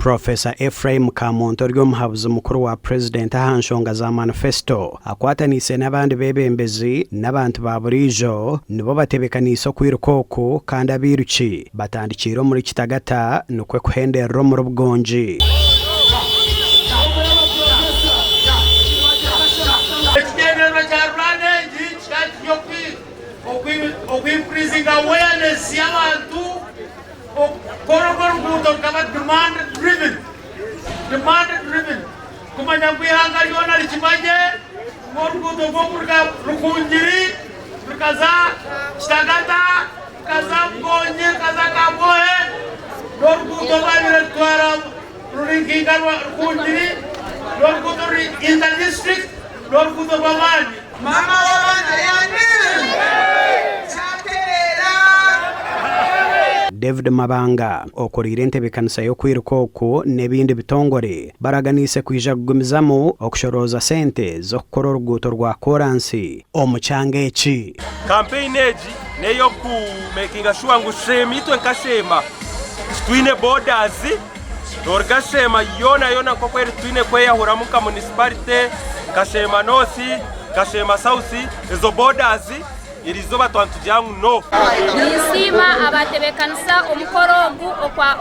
Professor Ephraim Kamuntu ori omuhabuzi mukuru wa Purezidenti aha nshonga za manifesito akwataniise n'abandi beebembezi n'abantu ba buriijo nibo batebekaniise okwiruka oku kandi abairuki batandikiire omuri Kitagata nikwo kuhenderera omuri Bugongi. Ekigyendererwa kya run egi kikaba kiri okw'increasinga awareness y'abantu okukora orwo oruguuto rukaba demand driven, demand driven, kumanya ngu eihanga ryona rikimanye ngu oruguuto rw'okuruga Rukungiri rukaza Kitagata rukaza Bugongi rukaza Kabwohe n'oruguuto orwabaire rutwara rurinkinga Rukungiri n'oruguuto ruri inter district n'oruguuto rw'amaani. Maama w'abaana yani kyatereera. David Mabanga, okuriire entebeekanisa y'okwiruka oku n'ebindi bitongore baraganiise kwija kugumizamu okushorooza sente z'okukora oruguuto rwa kooransi omu kyanga eki. Kampeyini egi n'ey'oku mekinga shuwa ngu Sheema itwe nka Sheema titwine bodazi, noruga Sheema yoona yoona nk'oku eri titwine kweyahuramu nka munisiparite nka Sheema North, nka Sheema South, ezo bodazi eriizooba twaba nitugira ngu no. Ninsiima abaatebeekanisa omukoro ogu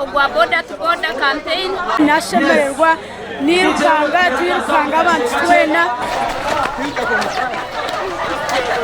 ogwa Boda to Boda campaign. Nashemererwa, nirukanga, twirukanga abantu twena.